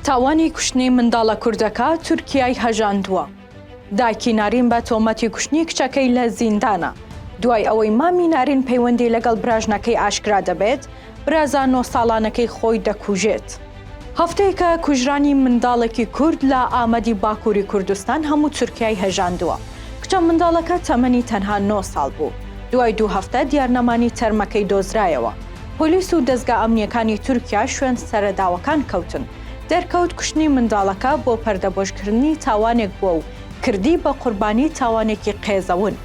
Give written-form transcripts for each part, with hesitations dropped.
تاوانی کوشتنی منداڵە کوردەکە تورکیای هەژاندووە. دایکی نارین بە تۆمەتی کوشتنی کچەکەی لە زیندانە. دوای ئەوەی مامی نارین پەیوەندی لەگەڵ براژنەکەی ئاشکرا دەبێت، برازا نۆ ساڵانەکەی خۆی دەکوژێت. هەفتەیەکە کوژرانی منداڵێکی کورد لە ئامەدی باکووری کوردستان هەموو تورکیای هەژاندووە. کچە منداڵەکە تەمەنی تەنها نۆ ساڵ بوو. دوای دوو هەفتە دیارنەمانی تەرمەکەی دۆزرایەوە. پۆلیس و دەزگا ئەمنییەکانی تورکیا شوێن سەرەداوەکان کەوتن. دەرکەوت کوشتنی منداڵەکە بۆ پەردەپۆشکردنی تاوانێک بووە و کردی بە قوربانی تاوانێکی قێزەون.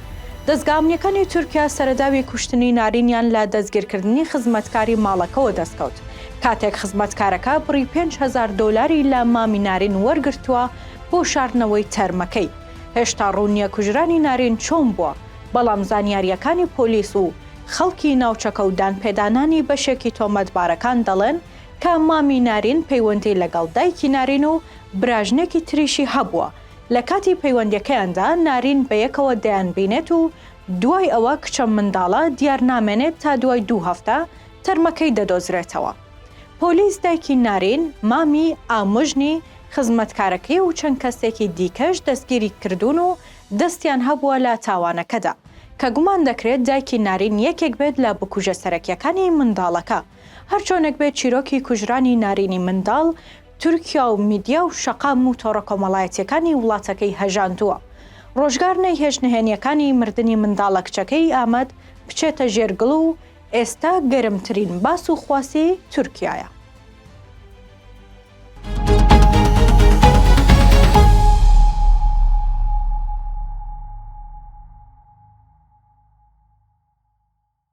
دەزگا ئەمنییەکانی تورکیا سەرەداوی کوشتنی نارینیان لە دەستگیرکردنی خزمەتکاری ماڵەکەوە دەستکەوت، کاتێک خزمەتکارەکە بڕی 5000 دۆلاری لە مامی نارین وەرگرتووە بۆ شاردنەوەی تەرمەکەی. هێشتا ڕوون نییە کوژرانی نارین چۆن بووە، بەڵام زانیارییەکانی پۆلیس و خەڵکی ناوچەکە و دانپێدانانی بەشێکی تۆمەتبارەکان دەڵێن کە مامی نارین پەیوەندی لەگەڵ دایکی نارین و براژنێکی تریشی هەبووە، لە کاتی پەیوەندیەکەیاندا نارین بەیەکەوە دەیانبینێت و دوای ئەوە کچە منداڵە دیار نامێنێت تا دوای دوو هەفتە تەرمەکەی دەدۆزرێتەوە. پۆلیس دایکی نارین، مامی، ئامۆژنی، خزمەتکارەکەی و چەند کەسێکی دیکەش دەستگیری کردوون و دەستیان هەبووە لە تاوانەکەدا، کە گومان دەکرێت دایکی نارین یەکێک بێت لە بکوژە سەرەکیەکانی منداڵەکە. هەرچۆنێک بێت چیرۆکی کوژرانی نارینی منداڵ تورکیا و میدیا و شەقام و تۆڕە کۆمەڵایەتیەکانی وڵاتەکەی هەژاندووە. ڕۆژگار نەیهێشت نهێنیەکانی مردنی منداڵە کچەکەی ئامەد بچێتە ژێر گڵ و ئێستا گەرمترین باس و خواسی تورکیایە.